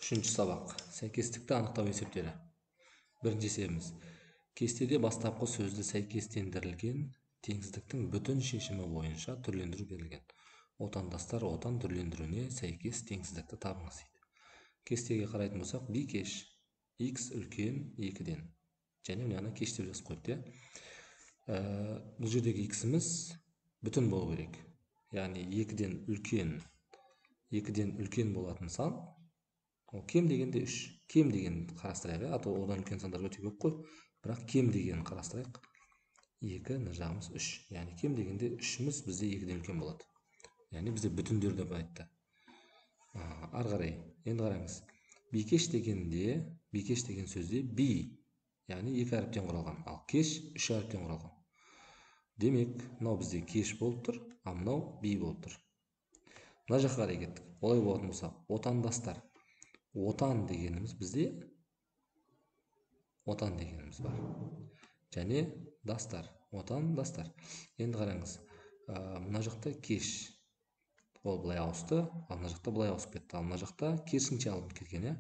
Үшінші сабақ. Сәйкестікті анықтау есептері. Бірінші есебіміз. Кестеде бастапқы сөзді сәйкестендірілген теңсіздіктің бүтін шешімі бойынша түрлендіру берілген. Отандастар отан түрлендіруіне сәйкес теңсіздікті табыңыз дейді. Кестеге қарайтын болсақ, бикеш x үлкен 2-ден. Және мынаны кеш деп жазып қойыпты, иә. Бұл жердегі x-іміз бүтін болу керек. Яғни 2-ден үлкен, 2-ден үлкен болатын сан, ол кем дегенде 3. Кем деген қарастырайық, а то одан үлкен сандар өте көп қой. Бірақ кем дегенін қарастырайық. 2, мына жағымыз 3. Яғни кем дегенде 3-іміз бізде 2-ден үлкен болады. Яғни бізде бүтіндер деп айтты. Ары қарай, енді қараңыз. Бикеш дегенде, бикеш деген сөзде би, яғни 2 әріптен құралған, ал кеш 3 әріптен құралған. Демек, мынау бізде кеш болып тұр, ал мынау би болып тұр. Мына жаққа қарай кеттік. Олай болатын болса, отандастар. Отан дегеніміз бізде отан дегеніміз бар. Және дастар, отан дастар. Енді қараңыз, мына жақта кеш. Ол былай ауысты, ал мына жақта былай ауысып кетті. Ал мына жақта керісінше алынып кеткен, иә.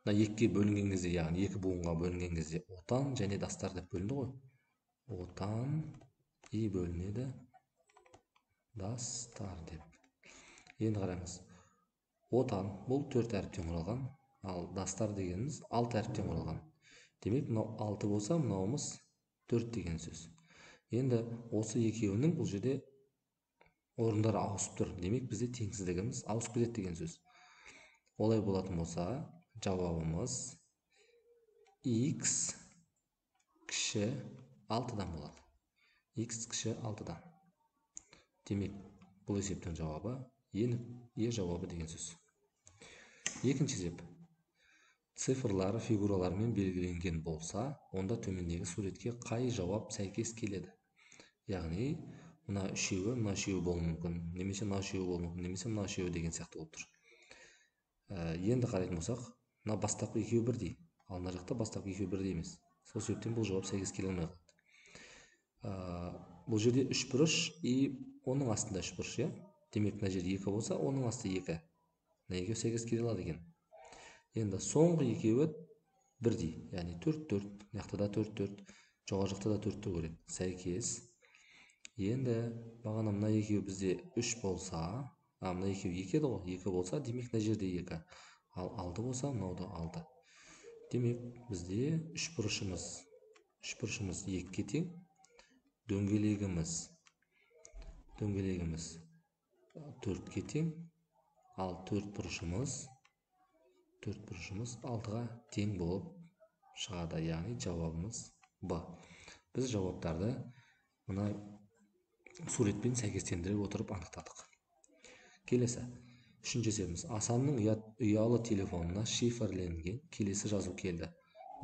Мына екіге бөлінген кезде, яғни екі буынға бөлінген кезде отан және дастар деп бөлінді ғой. Отан и бөлінеді дастар деп. Енді қараңыз, отан бұл 4 әріптен құралған, ал дастар дегеніміз 6 әріптен құралған. Демек, мынау 6 болса, мынауымыз 4 деген сөз. Енді осы екеуінің бұл жерде орындары ауысып тұр. Демек, бізде теңсіздігіміз ауысып кетеді деген сөз. Олай болатын болса, жауабымыз x кіші 6-дан болады. X кіші 6-дан. Демек, бұл есептің жауабы Е жауабы деген сөз. Екінші есеп. Цифрлары фигуралармен белгіленген болса, онда төмендегі суретке қай жауап сәйкес келеді? Яғни, мына үшеуі, мына үшеуі болуы мүмкін, немесе мына үшеуі болуы мүмкін, немесе мына үшеуі деген сияқты болып тұр. Енді қарайтын болсақ, мына бастапқы екеуі бірдей, ал мына жақта бастапқы екеуі бірдей емес. Сол себептен бұл жауап сәйкес келе алмай қалады. Бұл жерде үш бұрыш и оның астында үш бұрыш, иә? Демек, мына жерде 2 болса, оның асты 2. Мына екеуі сәйкес келе алады екен. Енді соңғы екеуі бірдей, яғни 4, 4, мына жақта да 4, 4, жоғары жақта да 4 көреді. Сәйкес. Енді бағана мына екеуі бізде 3 болса, мына екеуі 2 еді ғой, 2 болса, демек мына жерде 2. Ал 6 болса, мынау да 6. Демек, бізде үш бұрышымыз 2-ге тең, дөңгелегіміз 4-ке тең, ал 4 бұрышымыз 6-ға тең болып шығады. Яғни жауабымыз Б. Біз жауаптарды мына суретпен сәйкестендіре отырып анықтадық. Келесі, үшінші есебіміз. Асанның ұялы телефонына шифрленген келесі жазу келді.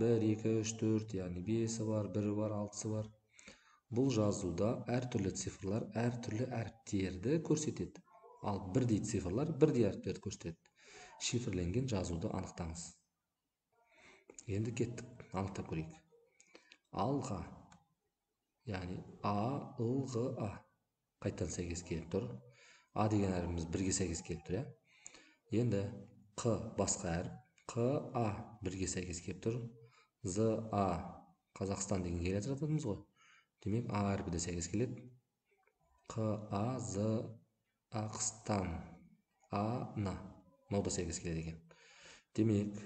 1, 2, 3, 4, яғни 5-і бар, 1-і бар, 6-сы бар. Бұл жазуда әртүрлі цифрлар әртүрлі әріптерді көрсетеді. Ал бірдей цифрлар бірдей әріптерді көрсетеді. Шифрленген жазуды анықтаңыз. Енді кеттік, анықтап көрейік. Алға, яғни А, Л, Ғ, А. Қайтадан сәйкес келіп тұр. А деген әріпіміз бірге сәйкес келіп тұр, иә. Енді Қ басқа әріп, Қ, А бірге сәйкес келіп тұр. З, А, Қазақстан деген келе жатырмыз ғой. Демек, А әрпі де сәйкес келеді. Қ, А, З, Ақстан, А, Н. Мынау да сәйкес келеді екен. Демек,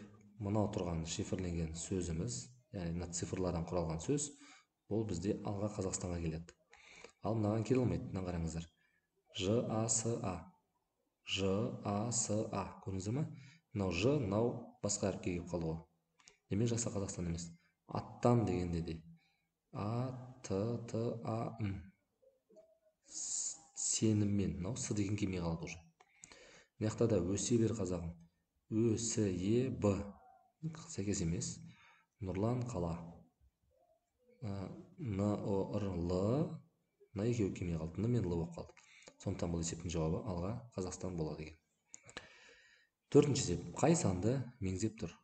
мынау тұрған шифрленген сөзіміз, яғни мына цифрлардан құралған сөз, бұл бізде алға Қазақстанға келеді. Ал мынаған келе алмайды. Мына қараңыздар. Ж, А, С, А. Ж, А, С, А. Көрдіңіздер ме? Мынау Ж, мынау басқа әріпке келіп қалды ғой. Демек, жаса Қазақстан емес. Аттан дегенде де А, Т, Т, А, М. Сеніммен. Мынау С деген келмей қалады уже. Мына жақта да өсе бер қазағым. Ö, С, Е, Б. Сәйкес емес. Нұрлан қала. Н, О, Р, Л. Мына екеуі келмей қалды. Н мен Л болып қалды. Сондықтан бұл есептің жауабы алға Қазақстан болады екен. Төртінші есеп. Қай санды меңзеп тұр?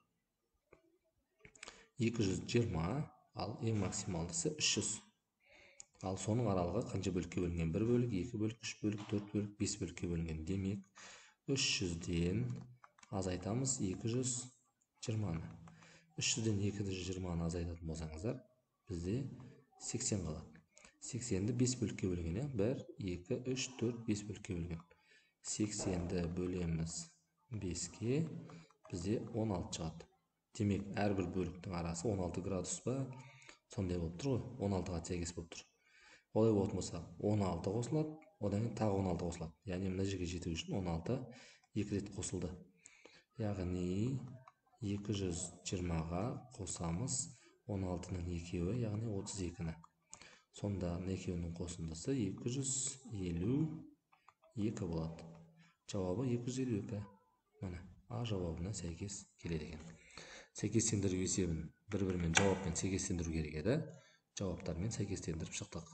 220, ал ең максималдысы 300. Ал соның аралығы қанша бөлікке бөлінген? 1 бөлік, 2 бөлік, 3 бөлік, 4 бөлік, 5 бөлікке бөлінген. Демек, 300-ден азайтамыз 220-ны. 300-ден 220-ны азайтатын болсаңыздар, бізде 80 қалады. 80-ді 5 бөлікке бөлген, 1, 2, 3, 4, 5 бөлікке бөлген. 80-ді бөлеміз 5-ке, бізде 16 шығады. Демек, әрбір бөліктің арасы 16 градус па, сондай болып тұр ғой, 16-ға сәйкес болып тұр. Олай болатын болса, 16 қосылады, одан кейін тағы 16 қосылады. Яғни мына жерге жету үшін 16 екі рет қосылды. Яғни 220-ға қосамыз 16-ның екеуі, яғни 32-ні. Сонда мына екеуінің қосындысы 252 болады. Жауабы 252. Міне, А жауабына сәйкес келеді екен. Сәйкестендіру есебін бір-бірімен жауаппен сәйкестендіру керек еді. Жауаптармен сәйкестендіріп шықтық.